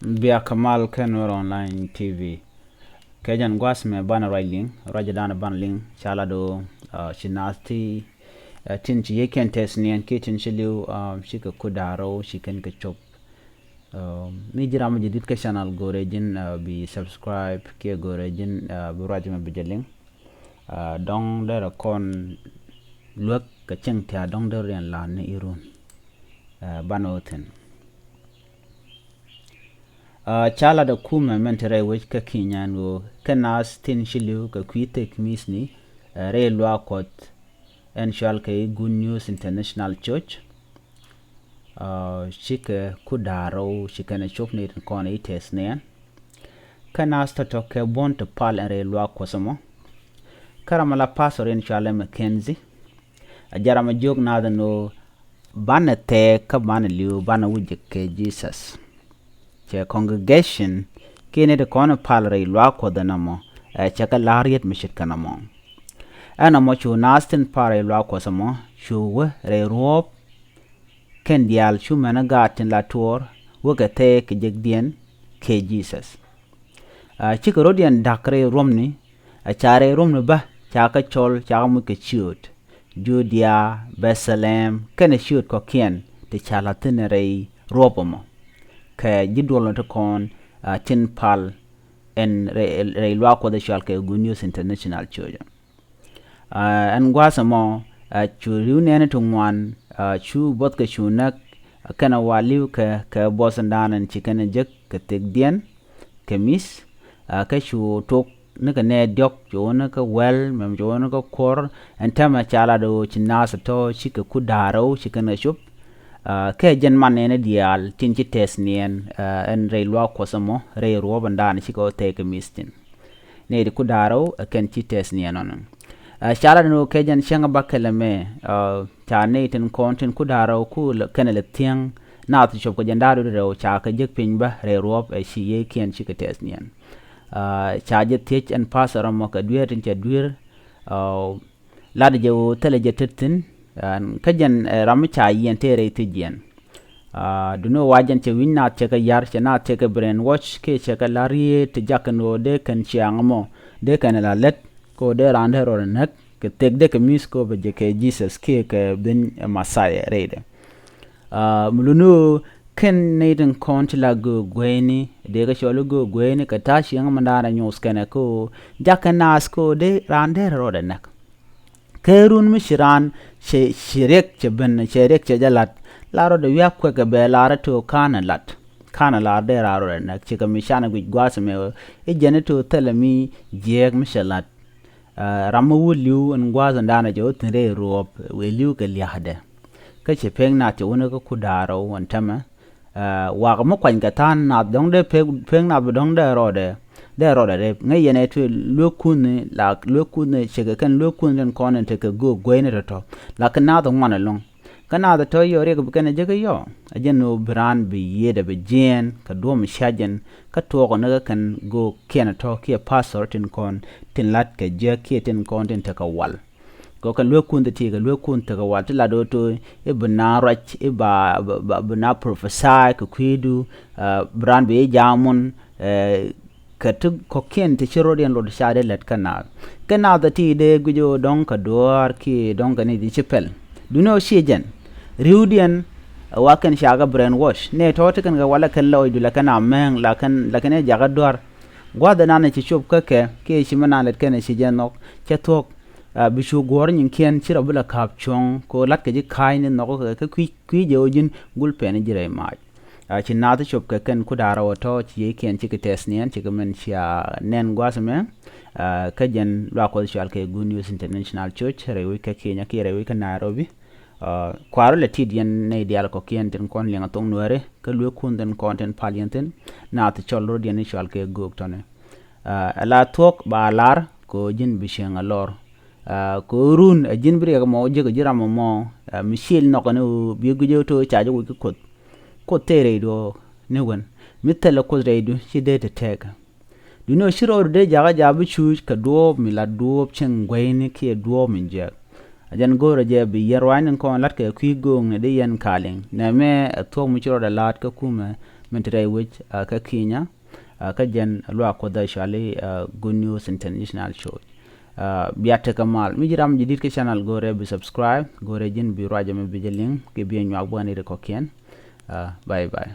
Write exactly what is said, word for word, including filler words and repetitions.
Bia kamal kɛ Nuɛr Online T V. Kɛ jɛn gua̱a̱th mɛ banɛ ruac liŋ, ruac danɛ banɛ liŋ ca lat ɣöö ci naath ti tin ci yiëëkiɛn tɛth niɛn kiɛ tin ci li̱w, cikɛ kudaarä ɣöö ci kɛn kɛ cop. Mi ji̱ ram mi jɛ di̱t kä channel, go̱rɛ ji̱n bi subscribe kiɛ go̱rɛ ji̱n bi ruac mɛ bi jɛ liŋ. Dɔ̱ŋ derɛ kɔn luäk kɛ cieŋ tia̱a̱ dɔ̱ŋ derɛ riɛn la̱a̱n ni irun. Banɛ ɣöö thi̱n ca lat ɛ kumɛ mɛn te rɛy wec kä Kenya ɛn ɣöö kɛ naath tin ci li̱w kɛ kui̱ thek mi̱thni rɛy luaak Kuɔth ɛn cɔal kɛ i̱ Good News International Church. Cikɛ kudaarä ɣöö ci kɛn ɛ cop ni tin kɔn i̱ tɛth niɛn. Kɛ naath tɔ̱tɔ̱ kɛ buɔ̱n ti pal ɛn rɛy luaak Kuɔth ɛmɔ. Kä ram mi la pastor in cɔal ɛ Mackenzie, a jɛ ram a jiök naath ɛn ɣöö banɛ thɛɛk kä banɛ li̱w banɛ wi̱c jɛ kɛ Jesus. Cɛ congregation kiɛ ni ti kɔn pal rɛy luaak Kuɔth ɛn ɛmɔ, ɛ cɛ kɛ la̱r yet mi ce̱tkɛ nɔmɔ. Ɛn ɛmɔ cu naath tin pal rɛy luaak Kuɔth ɛmɔ cu wä rɛy ruɔ̱ɔ̱p kɛn diaal cu mɛn ɛ gaat tin la tuɔɔr wä kɛ thɛɛk kɛ jekdiɛn kɛ Jesus. Cikɛ rɔ̱diɛn da̱k rɛy ruɔ̱mni, a ca rɛy ruɔ̱mni bä ca kɛ cɔl ca kɛ muc kɛ ciööt. Judia, Bethlehem kɛnɛ ciööt kɔ̱kiɛn ti ca la̱th thi̱n rɛy ruɔ̱p ɛmɔ. Kɛ ji̱ duɔl ni ti kɔn tin pal ɛn rɛy luaak Kuɔth ɛ cɔal kɛ Good News International Church. Ɛn gua̱a̱th ɛmɔ cu ri̱w nɛɛni ti ŋuan cu buɔth kɛ cu näk kɛnɛ wa li̱w kɛ kɛ buɔth in da̱a̱n ɛn ci kɛnɛ jek kɛ thekdiɛn kɛ mi̱th. Kä cu tok ni kɛ nɛɛ diɔ̱k, cu wä ni kä wɛl mɛm, cu wä ni kä kuɔr. Ɛn täämɛ ca lat ɣöö ci naath tɔ̱ cikɛ kudaarä ɣöö ci kɛn kɛ cop. Kɛ jɛn man nɛɛni diaal tin ci tɛth niɛn ɛn rɛy luaak Kuɔth ɛmɔ rɛy ruɔ̱ɔ̱p ɛn da̱a̱n cikɛ wä thɛɛk kɛ mi̱th thi̱n. Nɛy ti kudaarä ɣöö ɛ kɛn ci tɛth niɛn ɔnɔ. Ca lat ni ɣöö kɛ jɛn cäŋ bä kɛlɛ mɛ ca nɛy tin kɔn tin kudaarä ɣöö ku kɛnɛ lɛ thiäŋ naath cop kɛ jɛn da̱a̱r rɛw ca kɛ jek piny bä rɛy ruɔ̱ɔ̱p ɛ ci yiëëkiɛn cikɛ tɛth niɛn. Ca jɛ thiec ɛn pastor ɛmɔ kɛ dueer tin cɛ dueer. Lat jɛ ɣöö thilɛ jɛ tet thi̱n kä jɛn ram mi ca yiɛn tëë rɛy thiec jiɛn. Duŋni ɣöö wa jɛn cɛ wi̱ny naath cɛ kɛ ya̱r, cɛ naath cɛ kɛ brainwash kiɛ cɛ kɛ la̱r rieet ti jakä ni ɣöö dee kɛn ciaŋ ɛmɔ dee kɛn la lät kɛ ɣöö dee raan dee rɔɔdɛ näk kɛ thek dee kɛ mi̱th kɛ ɣöö bɛ jɛ kɛ Jesus kiɛ kɛ ben Messiah rɛydɛ. Mi luni ɣöö kɛn nɛy tin kɔn ti la göök gueyni, dee kɛ cɔl i̱ göök gueyni kɛ ta̱a̱ cieŋ mi da̱a̱n a nyuɔth kɛnɛ kɛ ɣöö jakä naath kɛ ɣöö dee raan dee rɔɔdɛ näk. Kɛ run mi ci raan cɛ ci riɛk cɛ ben cɛ riɛk cɛ jɛ la̱t. La rɔɔdɛ wiak kuɛkɛ bɛ lar ɛ to̱ ka̱n ɛ la̱t. Ka̱n ɛ lar dee raan rɔɔdɛ näk cikɛ mi canɛ guic gua̱a̱th ɛmɛ ɣöö i̱ jɛn i̱ to̱ thilɛ mi jiɛɛk mi cɛ la̱t. Ram mi wä li̱w ɛn gua̱a̱th ɛn da̱a̱n ɛ jɛ wä thi̱n rɛy ruɔ̱ɔ̱p wëë li̱w kɛ lia̱a̱dɛ. Kä ci pek naath cɛ wä ni kä kudaarä wä ɛn tämɛ. Wakä mi kuany kɛ tha̱a̱n naath dɔ̱ŋ dee pek pek naath bi dɔ̱ŋ dee rɔɔdɛ dee rɔɔdɛ rep ŋäc yɛn ɛ tuëë lueek kunh la lueek kunh cɛ kɛ kɛn lueek kunh tin kɔn in tekɛ göök gueyni tɔ̱tɔ̱. La kɛ naath ŋuan ɛlɔ̱ŋ. Kä naath tɔ̱ yɔ riɛk bi kɛn ɛ jek i̱ yɔ a jɛn ɣöö bi raan bi yiëëdɛ bi jiɛɛn kɛ duɔ̱ɔ̱p mi cia jɛn kä tuɔɔk ɔ ni kä kɛn göökiɛn tɔ̱ kiɛ pastor tin kɔn tin la̱t kɛ jiäk kiɛ tin kɔn tin tekɛ wal. Kɛ kɛn lueek kun ti ti kɛ lueek kun tekɛ wal ti lat ɣöö to̱ i̱ bi naath ruac i̱ ba bi naath prophesy kɛ kui̱du. Bi raan bi i̱ jaamun kɛ ti kɔ̱kiɛn ti ci rɔ̱diɛn lot ca dee lät kä naath. Kɛ naath ɛ ti dee guic ɣöö dɔ̱ŋ kɛ duɔ̱ɔ̱r kiɛ dɔ̱ŋ kɛ ni di ci pɛl. Duŋni ɣöö ciɛ jɛn ri̱wdiɛn ɛ wa kɛn ca kɛ brainwash nɛ tɔ̱ ti kɛn kɛ walɛ kɛn lɔcdu lɛ kɛn a mɛ̱ŋ la kɛn la kɛn ɛ jakä dua̱r. Gua̱th ɛnan ɛ ci cop kä kɛ kiɛ ci mi naan lät kɛn ɛ ci jɛ nhɔk cɛ thuɔ̱k. Bi cu guɔ̱ɔ̱r nyinkiɛn ci rɔ bi la ka̱a̱p cuɔ̱ŋ kɛ ɣöö la̱t kɛ ji̱ ka̱a̱cni nhɔk kɛ kɛ kui̱ kui̱ jɛ ɣöö ji̱n gul pɛn ji̱ rɛy maac. Ci naath cop kɛ kɛn kudaarä wä tɔ̱ ci yiëëkiɛn cikɛ tɛth niɛn cikɛ mɛn cia nɛn gua̱a̱th ɛmɛ. Kä jɛn luaak Kuɔth cɔal kɛ Good News International Church rɛy wec kä Kenya kiɛ rɛy wec kä Nairobi. Kua̱r lɛ tit yɛn nɛy diaal kɔ̱kiɛn tin kɔn liɛŋ a thoŋ Nuääri kä lueek kun tin kɔn tin pal yɛn thi̱n. Naath cɔl rɔ̱diɛn i̱ cɔal kɛ göök tɔ̱ni. Ɛ la thuɔ̱k ba lar kɛ ɣöö ji̱n bi cieŋ a lɔr. Kɛ ɣöö run ɛ ji̱n bi riɛk ɛmɔ ji̱ kɛ ji̱ ram ɛmɔ mi cil nhɔk kɛn ɣöö bi guic ɣöö to̱ ca ji̱ wi̱c kä Kuoth. Kuoth tëë rɛydu ni wen mi thilɛ Kuoth rɛydu ci dee te tɛɛkä. Duŋni ɣöö ci rɔɔdu dee jakä jaak bi cuuc kɛ duɔ̱ɔ̱p mi la duɔ̱ɔ̱p cieŋ gueyni kiɛ duɔ̱ɔ̱p mi jiääk. A jɛn go̱o̱rä jɛ bi yɛn ruaacni kɔn la̱t kɛ kui̱ gööŋni di yɛn kaliŋ nɛmɛ ɛ thuɔ̱k mi ci rɔɔdɛ la̱a̱t kä kumɛ. min ti rɛy wec kä Kenya. Kä jɛn luaak Kuɔth ɛ cɔali Good News International Church. Bia tekɛ mal mi ji̱ ram jadid kä channel, go̱rɛ bi subscribe, go̱rɛ ji̱n bi ruacɛ mi bi jɛ liŋ kɛ bi nyuak bä ni ri kɔkiɛn. Bye bye.